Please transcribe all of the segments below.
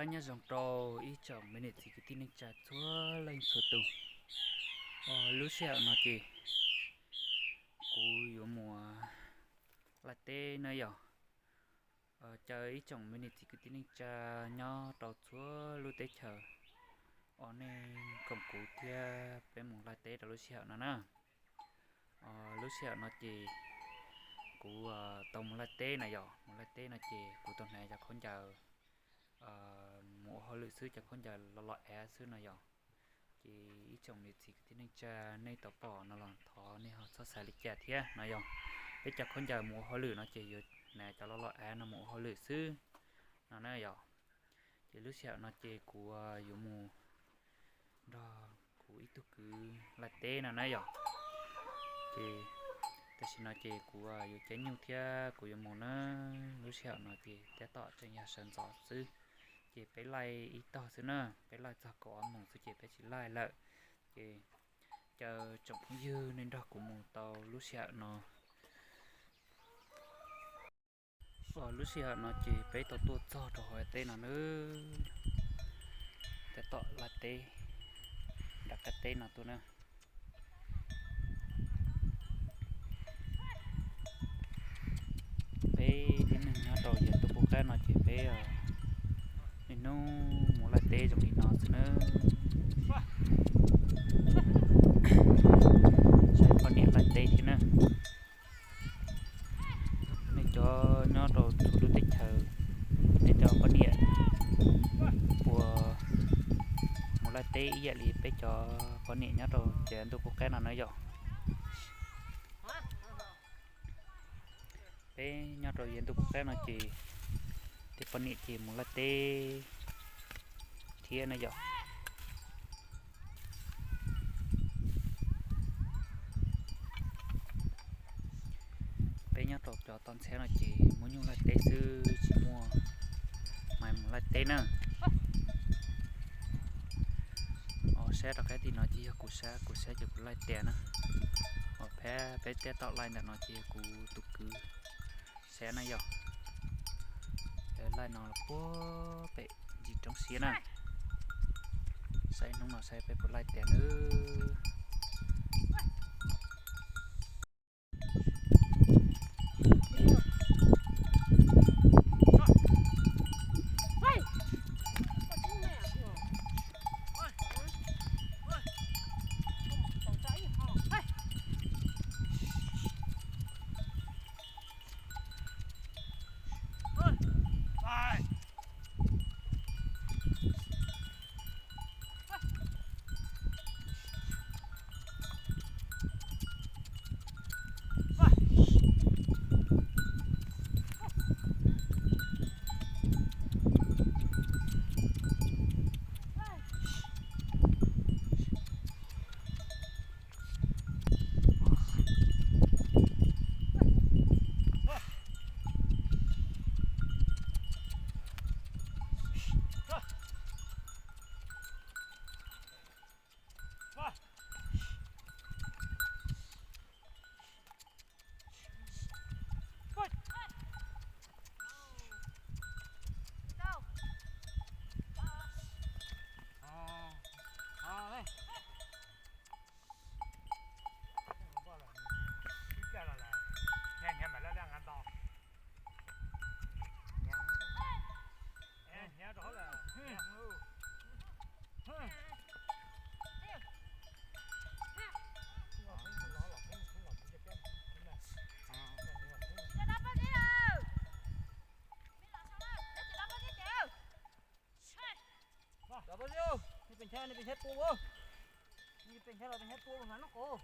Nyob zoo rau ib tsoom me niam txiv kwv tij neej tsa txhua leej txhua tus. Lub sij hawm no ces kuv yuav mus laij teb na yom. Caw ib tsoom me niam txiv kwv tij neej tsa nyob rau txhua lub teb chaws uas nej koom kuv thiab peb mus laij teb rau lub sij hawm no na. Lub sij hawm no ces kuv tau mus laij teb na yom, mus laij teb no ces kuv tau hnav cov khaub ncaws mus ua hauj lwm xwb, cov khaub ncaws lo lo av xwb no yom. Ces ib tsoom niam txiv kwv tij neej tsa nej tau pom no los thov nej ho txhob xav li cas thiab no yom. Peb cov khaub ncaws mus ua hauj lwm no ces yuav hnav cov lo lo av no mus ua hauj lwm xwb no na yom. Ces lub sij hawm no ces kuv yuav mus nrog kuv ib tug kwv laij teb no na yom. Ces tam sim no ces kuv yuav caij nyuj thiab kuv yuav mus na. Lub sij hawm no ces tab tom tseem yog sawv ntxov xwb, ces peb laij ib tog xwb na, peb laij txog kaum ob moos xwb ces peb tsis laij lawm. Ces caw tsoom phooj ywg nej nrog kuv mus tau lub sij hawm no. Lub sij hawm no ces peb tau tuaj txog rau hauv teb no na, tab tom laij teb nram qab teb no tuaj na. Peb tib neeg nyob rau yav ntuj qub qab no ces peb niaj hnub mus laij teb zoo li no xwb na. Saib poj niam laij teb thiab na. Nej cov nyob rau txhua lub teb chaws, nej cov poj niam puas mus laij teb ib yam li peb cov poj niam nyob rau yav ntuj qub qab no na yom? Peb nyob rau yav ntuj qub qab no ces tej poj niam ces mus laij teb thiab na yom. Peb nyob rau cov toj ntxhiab no ces muaj nyuj laij teb xwb tsis muaj mais mus laij teb na. Os, sab rov qab tim no ces yog kuv sab, kuv sab ces kuv laij tias na. Os, phab peb tab tom laij ntawm no ces yog kuv tus kwv sab na yom. Peb laij no los puag pem ntsis roob siab na. Saib hnub no saib peb puas laij tias nawb. Cov phooj ywg, nej pes ncha, nej pes ncha tua, nej pes ncha los pes ncha tua hnav noj qos.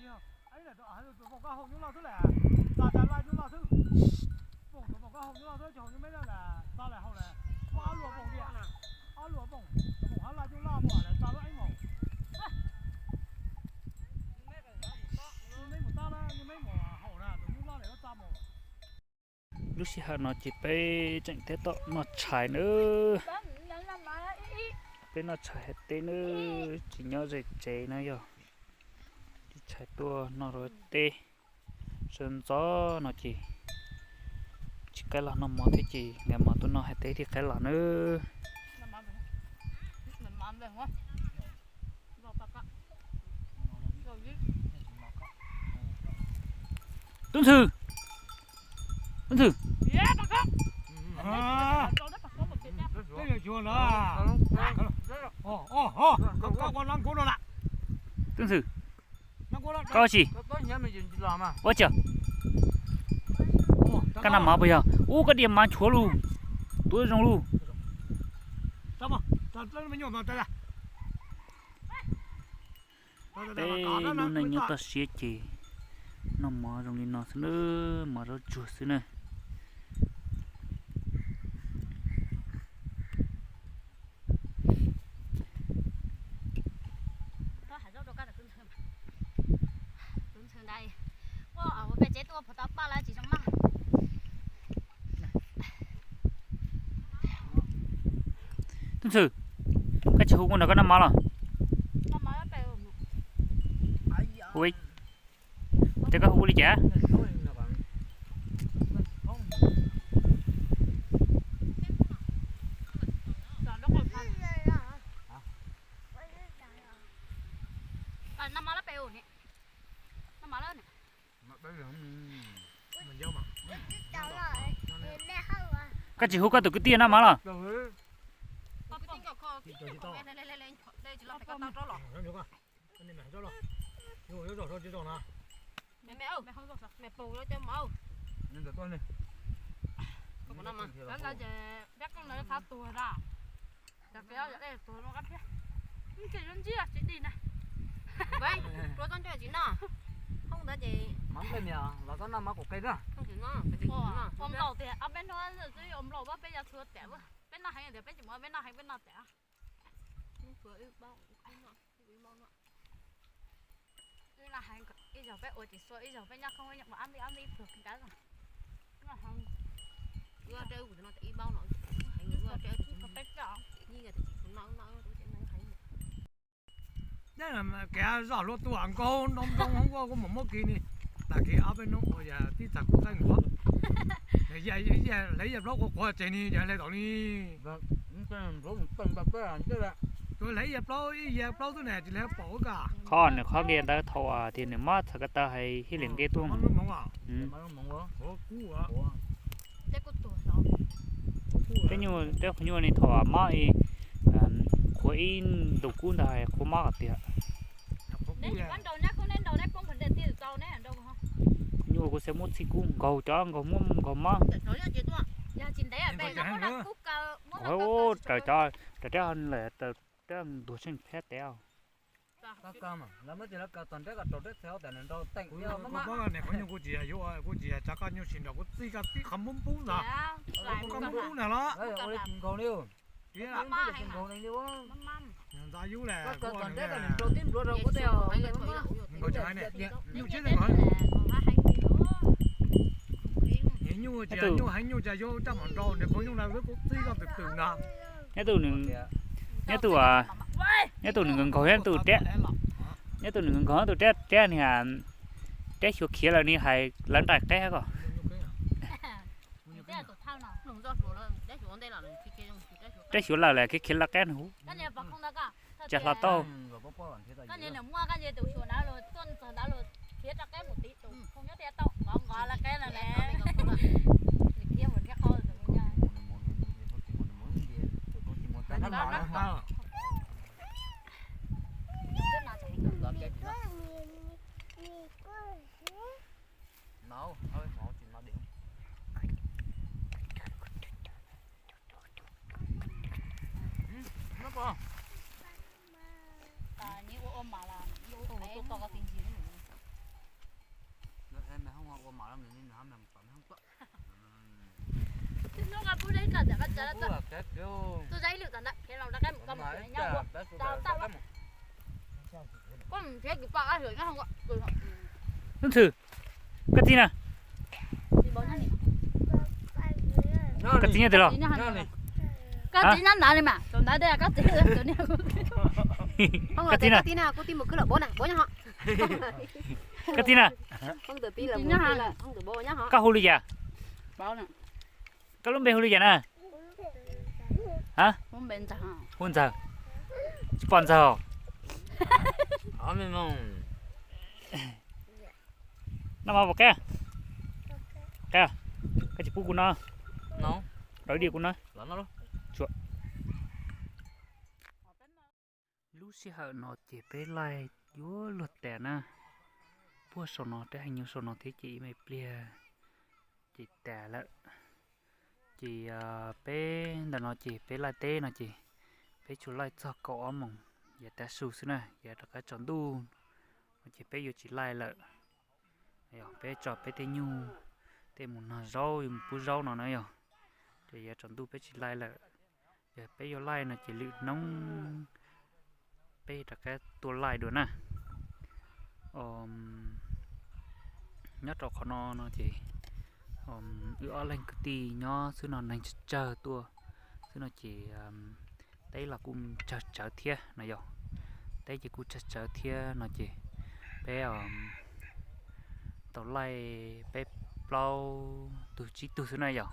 Tus maum koj haus nyuj loj xwb las, txas tas laj nyuj loj xwb. Maum tus maum koj haus nyuj loj xwb, tsis haus nyuj me loj las, txas las haus las. Muaj ob luag maum tiag, ob luag maum, tus maum hab laj nyuj loj muaj las txas lub eeb maum. Nyuj me mus tab na, nyuj me mus haus na, tus nyuj loj las txas mus. Lub sij hawm no ces peb tseem tab tom noj tshais nawb. Peb noj tshais hauv teb nawb, tsis nyob ze tsev na yog. Ib tshais tuaj noj rau teb, sawv ntxov no ces tsis qaib los noj mov thiab ces nkag mov tuaj noj hauv teb thiaj qaib los nawb. Tub Ntxhw, Tub Ntxhw, Tub Ntxhw, koj tsis ua cas? Koj noj mov puas yog? Ub, koj diam mov nchuav lug, tuav zoo lug. Peb lub neej nyob toj siab ces noj mov zoo li no xwb na, mov zaub tsuag xwb na. Tub Ntxhw, koj tsis hu kuv ntawm koj noj mov los? Hu, ces koj hu kuv li cas? Koj tsis hu koj tus kwv tij noj mov los? Ntsia tsis dig na. Hoob ntawd ces mov nplej mias los koj noj mov kuv qe na. Ua nplaum tias ob peb hnub xwb ua nplaum, peb yuav txhua tiam, peb noj heev tias peb tsis mus, peb noj heev peb noj tiam. Ib zaug peb ua tsis xua, ib zaug peb nyob khoob, peb nyob ua ab npib ab npib pluag kawg. Kev zoj hlua tuaj nkaus nroo nroo ua kuv mus muab kis ni. Tag kis ob peb hnub ua yog tib txag kuj qaib nkuav. Hle yam plaub quav quav tseg ni yog hle tau ni. Tus hle yam plaub ib yam plaub xwb ne tsis hle paum ka. Qhov nws qhov nqe ntawd thaum tias nws muab txhais ko taw hais hib li nqe tuaj. Tej nyuj, tej qhov nyuj ni thaum mob, qhuav ib ntus kub ntawd hais qhuav mob tiag. Nyuj kuv xav muab txhij kub nkaug cov nkaug muab nkaug mob. Nkaug raws cov raws reb lawm, raws reb ntuag tsheej phab tes. Qhov nyuj kuv tsis yog yuav, kuv tsis yog tsav koj nyuj sim nrog kuv txij koj tib qhov npub npub ntag. Koj npub ntag los. Ntxov yub las. Nyuj tsis, nyuj heev nyuj tsis yuav raj mom nrau nws qhov nyuj na kuv txij koj twm twm ntag. Nyob tus, nyob tus, nyob tus nws nkaug nkaug nyob tus reb, nyob tus nws nkaug nkaug nyob tus reb reb ni, reb xyuas khiav lawm ni hais lawv nraim qeb ko. Reb xyuas lawm lawm khiav khiav lawv qeb no huv. Tsis hlo tau. Ntxhw, koj txiv na, koj txiv nyob twg los? Koj txiv nyob ntawd li mas, koj txiv na, koj txiv na, koj hu li cas? Koj lub npe hu li cas na? Hu Ntxawg. Tsis pom Ntxawg. Noj mov pom qab. Qab, koj tsis pub kuv noj. Dov ib diav kuv noj. Lub sij hawm no ces peb laij yuav luag tas na. Puag saum no rab heev nyuj saum no thiab ces ib me pliag ces tas lawm. Ces peb ntawm no ces peb laij teb no ces peb tsuas laij txog kaum ob moos yav tav su xwb na, yav rov qab tsaus ntuj no ces peb yuav tsis laij lawm. Peb tso peb tej nyuj, tej mus nog zaub, yuav mus pub zaub no na yog, ces yav tsaus ntuj peb tsis laij lawm. Yog peb yuav laij no ces lwm hnub peb rov qab tuaj laij dua na. Nyob rau qhov no no ces wb ob leeg kwv tij nyob xwb no neeg tsawg tsawg tuaj xwb no ces teb los kuj tsawg tsawv thiab no yog, teb ces kuj tsawg tsawv thiab no ces peb tau laij peb plaub tug tsib tug xwb na yog,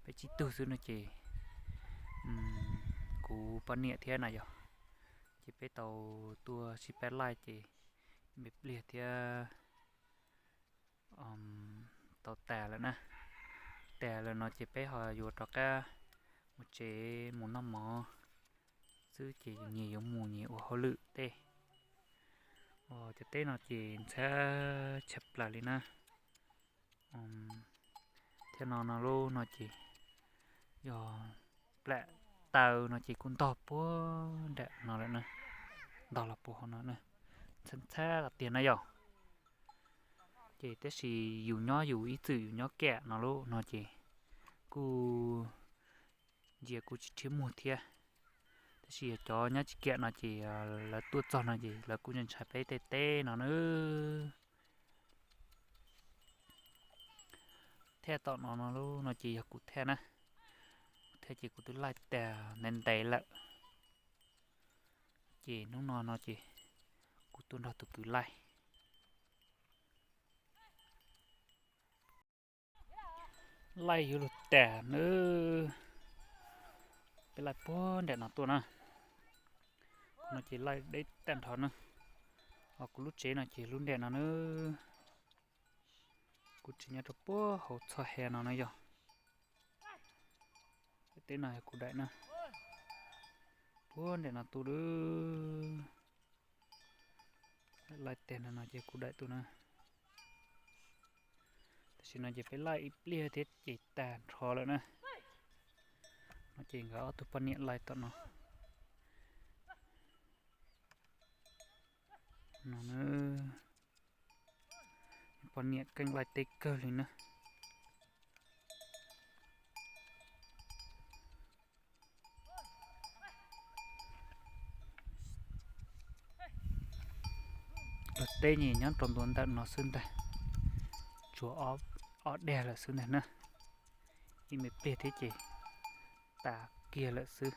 peb tsib tug xwb no ces kuv poj niam thiab na yog, ces peb tau tuaj sib pab laij ces me pliag thiab tau tas lawm na. Tas lawm no ces peb ho yuav rov qab mus tsev mus noj mov xwb ces nyias yuav mus nyias ua hauj lwm tej. Cov teb no ces ntxhab tshaj plaws li na. Thiab no no lub no ces yog plam taw no ces kuj ntog puag nram no lawm na, ntog los puag hauv no, ntxhab ntxhab los tiag na yog. Ces tab sis yus nyob yus ib txwm yus nyob kiag no lub no ces kuj ntsia kuj tsis rhiab muag thiab. Tab sis yog cov nyob tsis kiag no ces lawv tuaj txog no ces lawv kuj ntshai ntshai peb tej teb no na. Thaj tom no no lub no ces yog kuv thaj na, kuv thaj ces kuv twb laij tas ntev ntev lawm. Ces hnub no no ces kuv tuaj nrog tus kwv laij. Laij yuav luag tas nawb. Peb laij puag nram no tuaj na. No ces laij deb tag nrho na. Ho kuv lub tsev no ces lub nram no na. Kuv tsev nyob rau puag hauv txhoj he no na yog. Teb no yog kuv daim na. Puag nram no tuaj lawm. Laij tag no no ces kuv daim tuaj na. Tam sim no ces peb laij ib pliag thiab ces tag nrho lawm na. No ces nkawd ob tug poj niam laij tom no. No, poj niam keej laij teb kawg li na. Luag teb nyob rau ntua ntawm no xwb ntag. Tsuas ob dag lawm xwb ntag na. Ib me pliag thiab ces tas kiag lawm xwb.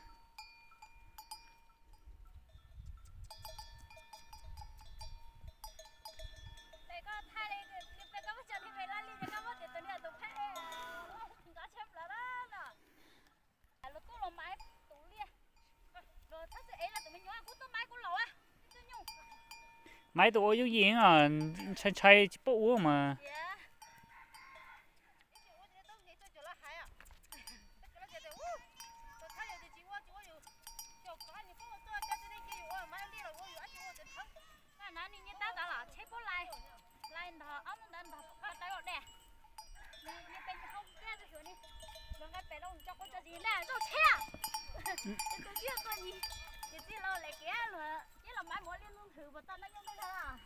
Maiv tus ua yooj yim, ntshai ntshai tsis paub ua mas. Tsheb puab lais, lais ntog ob ntawd ntog paj tawb los dej. Nws pes nws hau kiag tus xyuas ni, nws nqaij pem rau nws tso quav tso zis na, zoj tsheb. Tus tub yog koj ni, ces txij los lawm kev luag, ces los Maiv mus ua liaj ntuj nthwv puas tau noj nyob noj zog.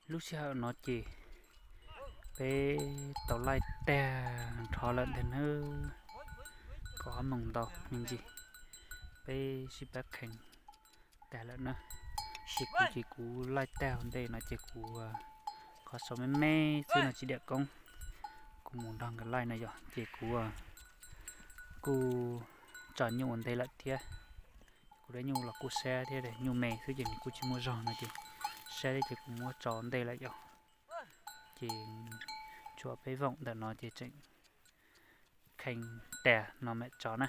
Lub sij hawm no ces peb tau laij tag nrho lawm ntag nawb, kaum ob moos ntau me ntsis, peb sib pab kheev tag lawm na. Ces kuv ces kuv laij tag ua ntej no ces kuv qhov saum me me xwb no tsis diam koob, kuv mus nrog nkawd laij no yog ces kuv kuj tso nyuj ua ntej lawm thiab. Kuv dab nyuj los kuj sab thiab, nyuj me xwb ces nws kuj tsis muaj zog no ces sab thiab ces kuv muab tso ua ntej lawm yog. Ces tshuav peb voom ntawm no ces tseem kheev tag no mam tso na.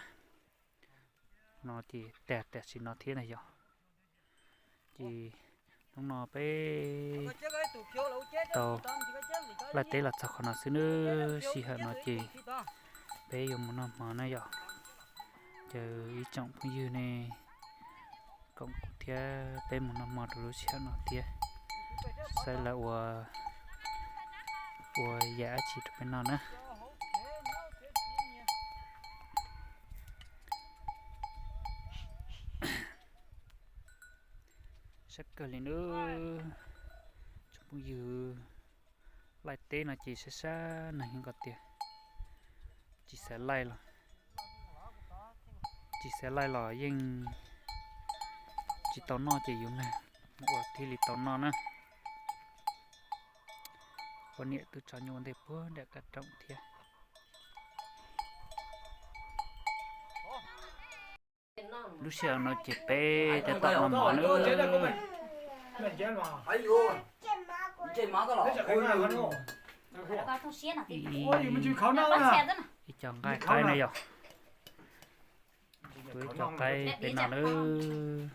No ces tag tam sim no thiab na yog. Ces hnub no peb tau laij teb los txog qhov no xwb nawb, sij hawm no ces peb yuav mus noj hmo na yog. Ces ib tsoom phooj ywg ne, koom kuv thiab peb mus noj hmo rau lub sij hawm no thiab, saib lawv ua, ua yam dab tsi rau peb noj na. Sab kawg li nawb, tsoom phooj ywg, laij teb no ces sab sab neeg heev ko tiag, tsis xav laij los, tsis xav laij los yeej tsis tau noj ces yus mag ua thiaj li tau noj na. Poj niam twb tso nyuj ua ntej puag nram qab rooj thiab. Lub sij hawm no ces peb tab tom noj mov nawb. Ib co nqaij qaib na yog, tua ib co qaib peb noj nawb.